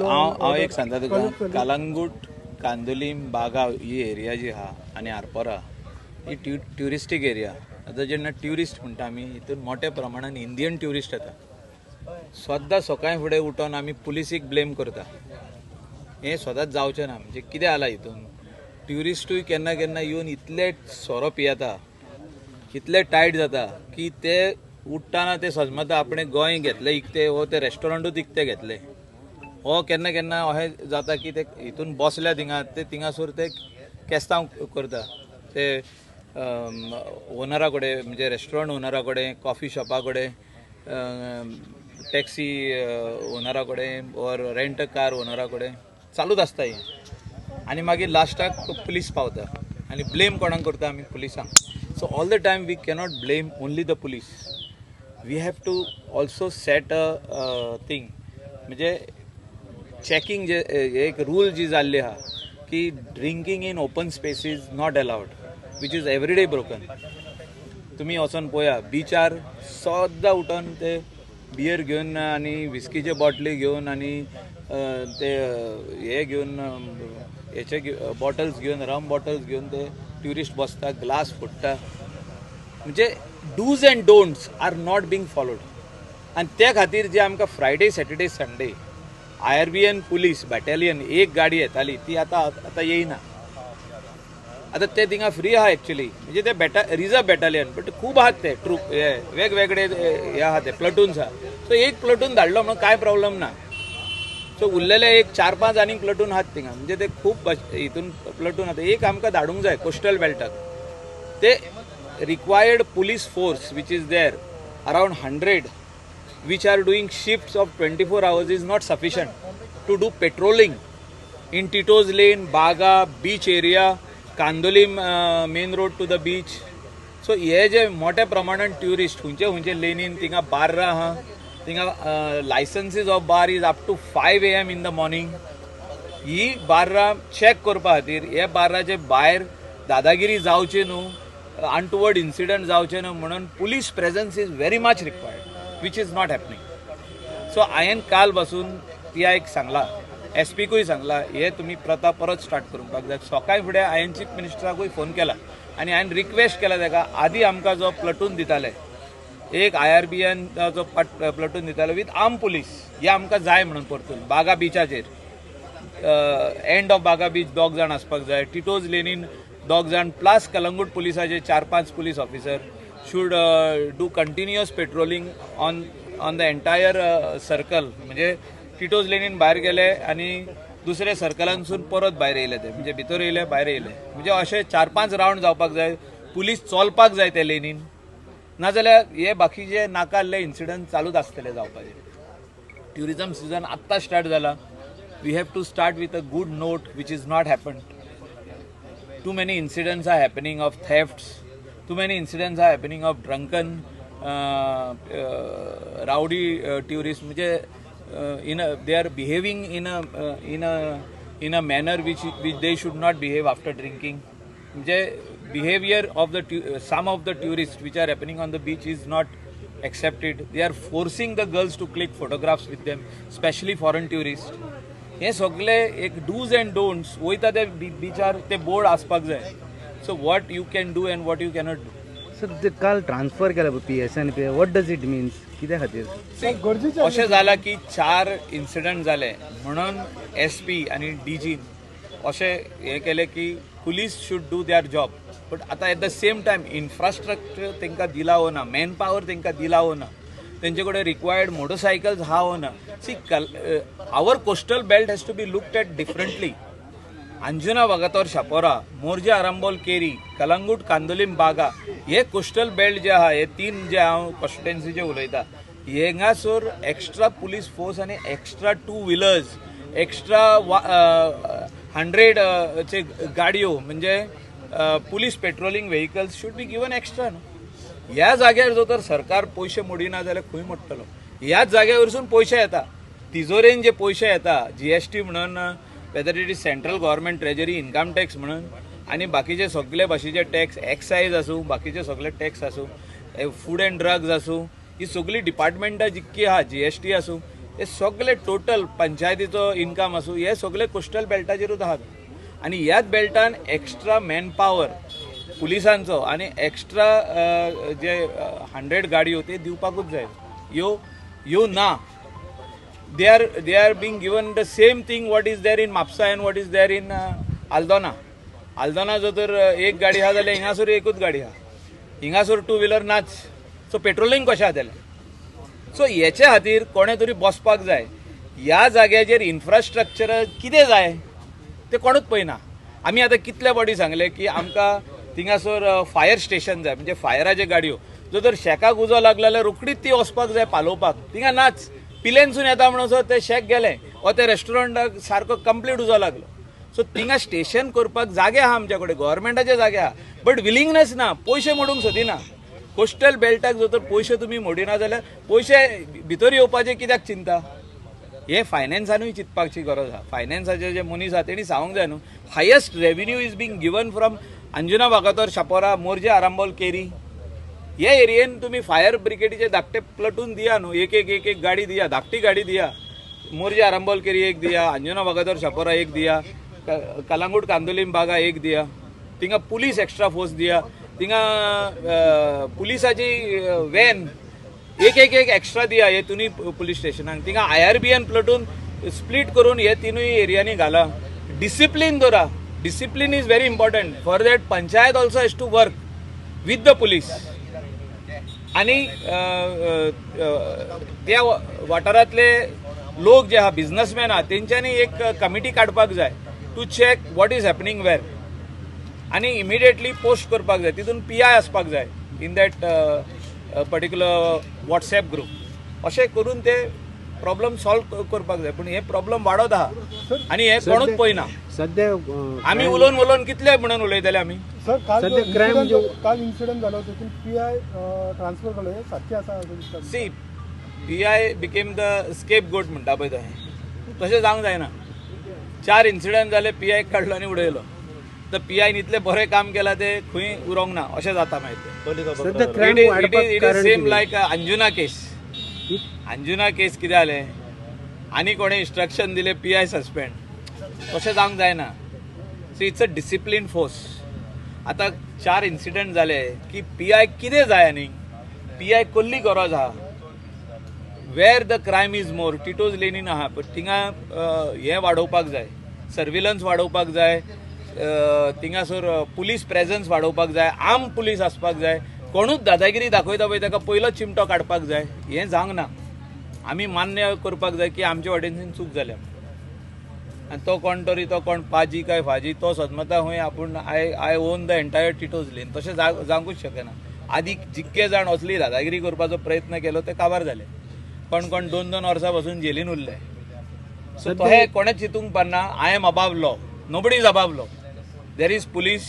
हांव हांव एक सांगता तुका, कलंगूट, कांदोलीम, बागा ही एरिया जी आहा आनी आरपोरा ही ट्युरिस्टीक एरिया. आतां जेन्ना ट्युरिस्ट म्हणटा आमी, हितून मोठ्या प्रमाणान इंडियन ट्युरिस्ट येता. सद्दां सकाळीं फुडें उठोन आमी पुलिसीक ब्लेम करता, हें सदांच जावचें ना. म्हणजे कितें जाला, हितून ट्युरिस्टूय केन्ना केन्ना येवन इतले सोरो पियेता, इतले टायट जाता की ते उठ्ठाना ते सजमता आपणें गोंय घेतलें इकतें वो ते रेस्टॉरंटूच इकतें घेतलें. हो केन्ना केन्ना अशें जाता की ते हितून बसल्या थिंगा, ते थिंगासर ते केस्तांव करता ते ओनरा कडेन, म्हणजे रेस्टॉरंट ओनरा कडेन, कॉफी शॉपा कडेन, टॅक्सी ओनरा कडेन ऑर रेंट कार ओनरा कडेन चालूच आसता हें. आनी मागीर लास्टाक पुलीस पावता आनी ब्लेम कोणाक करता आमी? पुलिसांक. So all the time we cannot blame only the police, we have to also set a thing. म्हणजे चॅकिंग जे एक रूल जी जाल्ली आहा की drinking in open space is not allowed, which is everyday broken. तुमी वचोन पळया बिचार, सद्दां उठोन ते बियर घेवन आनी विस्कीचे बॉटली घेवन आनी ते हे घेवन, हेचे बॉटल्स घेवन, रम बॉटल्स घेवन ते ट्युरिस्ट बसता, ग्लास फोडटा. म्हणजे dos and don'ts are not being followed. आनी त्या खातीर जे आमकां Friday, Saturday, Sunday IRBN police battalion एक गाडी येताली, ती आतां आतां येयना. आतां ते थिंगा फ्री आहा एक्चुली, म्हणजे ते बेटा रिजर्व बॅटालियन, बट खूब आहात ते ट्रूप, हे वेगवेगळे हे आहा, ते प्लटून्स आहा. सो एक प्लटून धाडलो म्हणून कांय प्रॉब्लम ना. सो उरलेले एक चार पांच आनीक प्लटून आहात थिंगा, म्हणजे ते खूब हितून प्लटून आहा. एक आमकां धाडूंक जाय कोस्टल बेल्टाक. ते required police force which is there around 100, which are doing shifts of 24 hours, is not sufficient to do patrolling in Tito's Lane, Baga, beach area, Candolim main road to the beach. So हे जे मोठ्या प्रमाणात tourist खंयचे खंयचे लेनीन थिंगा बार्रां आहा, थिंगा licenses of bar is up to 5 a.m. in the morning. ही बार्रां चॅक करपा खातीर, हे बार्राचे भायर दादागिरी जावची न्हू, अनटुवर्ड इन्सिडंट जावचे न्हू म्हणून police presence is very much required, which is not happening. So हांवें काल बसून पी आयक सांगला, एस पीकूय सांगला, हे तुमी प्रथा परत स्टार्ट करूंक जाय. सकाळी फुडें हांवें चीफ मिनिस्टराकूय फोन केला आनी हांवें रिक्वेस्ट केला ताका, आदी आमकां जो प्लटून दिताले, एक आय आर बी एन जो प्लटून दिताले विथ आर्म पुलीस, हे आमकां जाय म्हणून परतून बागा बिचाचेर, एंड ऑफ बागा बीच दोग जाण आसपाक जाय, टिटोज लेनीन दोग जाण, प्लस कलंगूट पुलिसाचे चार पांच police officer should do continuous patrolling on the entire circle. म्हणजे टिटोज लेनीन भायर गेले आनी दुसऱ्या सर्कलांसून परत भायर येयले ते, म्हणजे भितर येयले, भायर येयले, म्हणजे अशे चार पांच रावंड जावपाक जाय. पुलीस चलपाक जाय ते लेनीन, नाजाल्यार हे बाकीचे नाका इन्सिडंट चालूच आसतले जावपाचे. ट्युरिझम सिजन आत्तां स्टार्ट जाला, we have to start with a good note, which is not happen. Too many incidents are happening of thefts, too many incidents are happening of drunken rowdy tourists. म्हणजे in a they are behaving in a manner which they should not behave after drinking. म्हणजे behavior of the some of the tourists which are happening on the beach is not accepted. They are forcing the girls to click photographs with them, especially foreign tourists. हे सगळे एक dos and don'ts वयता ते बिचार ते board आसपाक जाय, so what you can do and what you cannot do. Sir, ते काल ट्रान्सफर केला पी एस आनी P, what does it means? कित्या खातीर? अशें जालां की चार इन्सिडंट जाले म्हणून एस पी आनी डी जीन अशें हें केलें की police should do their job, but आतां at the same time infrastructure तांकां दिला वो ना, मॅन पावर तांकां दिला वो ना, तेंचे कडेन रिक्वायर्ड मोटरसायकल्स आहा वो ना. See, our coastal belt has to be looked at differently. Anjuna, Vagator, Chapora, Morjim, Arambol, Keri, Calangute, Candolim, Baga हे कोस्टल बेल्ट जे आहा, हे तीन जे हांव कॉन्स्टिट्युएन्सीचे उलयता, हेंगासर एक्स्ट्रा पुलीस फोर्स आनी extra two wheelers, extra 100 चे गाडयो, म्हणजे police patrolling vehicles should be given extra न्हू. ह्या जाग्यार जर तर सरकार पयशे मोडिना जाल्यार खंय मोडटलो? ह्याच जाग्यावरसून पयशे येता, तिजोरेन जे पयशे येता जीएसटी म्हणून, whether it is central government treasury, income tax म्हणून आनी बाकीचे सगळे भाशेचे टॅक्स, एक्सायज आसूं, बाकीचे सगळे टॅक्स आसूं, फूड अँड ड्रग्ज आसूं, ही सगळी डिपार्टमेंटां जितकी आहा, जीएसटी आसूं, हे सगळे टोटल पंचायतीचो इन्कम आसूं, हे सगळे कोस्टल बेल्टाचेरूच आहात. आनी ह्याच बेल्टान एक्स्ट्रा मॅनपावर पुलिसांचो आनी एक्स्ट्रा जे 100 गाडयो ते दिवपाकूच जाय. ह्यो ह्यो ना, they are being given the same thing what is there in Mapusa and what is there in Aldona. Aldona जर तर एक गाडी आहा जाल्यार हिंगासर एकूच गाडी आहा, हिंगासर टू व्हिलर नाच. सो पेट्रोलिंग कशें जातलें? सो हेचे खातीर कोणें तरी बसपाक जाय. ह्या जाग्याचेर इन्फ्रास्ट्रक्चर कितें जाय तें कोणूच पळयना. आमी आतां कितले फावटी सांगले की आमकां थिंगासर फायर स्टेशन जाय, म्हणजे फायराचे गाडयो. जर तर शॅकाक उजो लागलो जाल्यार रोखडीच ती वचपाक जाय पालोवपाक. थिंगा नाच. पिलेनसून येता म्हणसर ते शॅक गेलें वा ते रेस्टॉरंटाक सारको कंप्लीट उजो लागलो. सो थिंगा स्टेशन करपाक जागे आहा आमच्या कडेन, गव्हर्मेंटाचे जागे आहा, बट विलिंगनेस ना. पयशे मोडूंक सोदिना. कोस्टल बेल्टाक जर तर पयशे तुमी मोडिना जाल्यार पयशे भितर येवपाचे कित्याक चिंता? हे फायनान्सानूय चिंतपाची गरज आहा. फायनान्साचे जे मनीस आहा तेणी सांगूंक जाय न्हू, highest revenue is being given from Anjuna Vagator, Chapora, Morjim, Arambol, Keri. हे एरियेन तुमी फायर ब्रिगेडीचे धाकटे प्लटून दिया न्हू. एक एक एक एक गाडी दिया, धाकटी गाडी दिया. मोरजे, आरांबोल, केरी एक दिया, अंजुना वागातोर, शापोरा एक दिया, कलांगूट, कांदोलीम, बागा एक दिया. थिंगा पुलीस एक्स्ट्रा फोर्स दिया. थिंगा पुलिसाची वॅन एक एक एक एक्स्ट्रा दिया हे तिनूय पुलीस स्टेशनाक. थिंगा आयआरबीएन प्लटून स्प्लीट करून हे तिनूय एरियांनी घाला. डिसिप्लीन दवरा. Discipline is very important. For that, panchayat also has to work with the police. आणि अ, अ, अ, त्या वाठारांतले लोक जे आहा, बिझनसमॅन आहा, तेंच्यांनी एक कमिटी काडपाक जाय to check what is happening where आनी इमिडिएटली पोस्ट करपाक जाय. तितून पीआय आसपाक जाय in that particular WhatsApp group. अशें करून ते प्रॉब्लम सॉल्व करपाक जाय, पूण हे प्रॉब्लम वाडत आहा आनी हे कोणूच पळयना. सध्या आमी उलोवन उलोवन कितले म्हणून उलयतले आमी? सर, काल सध्या जो crime incident काल इन्सिडंट जालो, तितून पीआय ट्रान्सफर केलो, हें सारकें आसा अशें दिसता? See, PI became the scapegoat म्हणटा पळय तशें. तशें जावंक जायना. चार इन्सिडंट जाले, पी आयक काडलो आनी उडयलो. तर पी आयन इतलें बरें काम केलां तें खंय उरोंक ना अशें जाता मागीर तें. सध्या क्रायम वाडपाक it is कारण सेम कितें? लायक अंजुना केस. अंजुना केस कितें जालें? आनी कोणें इन्स्ट्रक्शन दिलें, पी I suspend. तशें जावंक जायना. So it's a discipline force. आतां चार इन्सिडंट जाले की पी I कितें जाय आनी पी I कसली गरज आहा? Where the crime is more, Tito's लेनीन आहा, पण थिंगा हें वाडोवपाक जाय, सर्विलन्स वाडोवपाक जाय, थिंगासर पुलीस प्रेझन्स वाडोवपाक जाय, आर्म पुलीस आसपाक जाय. कोणूच दादागिरी दाखयता पळय ताका पयलो चिमटो काडपाक जाय. हें जावंक ना. आमी मान्य करपाक जाय की आमचे वटेनसून चूक जाल्या आनी तो कोण तरी, तो कोण पाजी काय फाजी, तो सदमता खंय आपूण I own the entire Tito's Lane. तशें जावंकूच शकना. आदी जितके जाण असली दादागिरी करपाचो प्रयत्न केलो ते काबार जाले. कोण कोण दोन दोन वर्सां पासून जेलीन उरले. सो तशें कोणेच चिंतूंक पारना I am above law. Nobody is above law. There is police,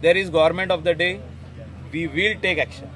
there is government of the day. We will take action.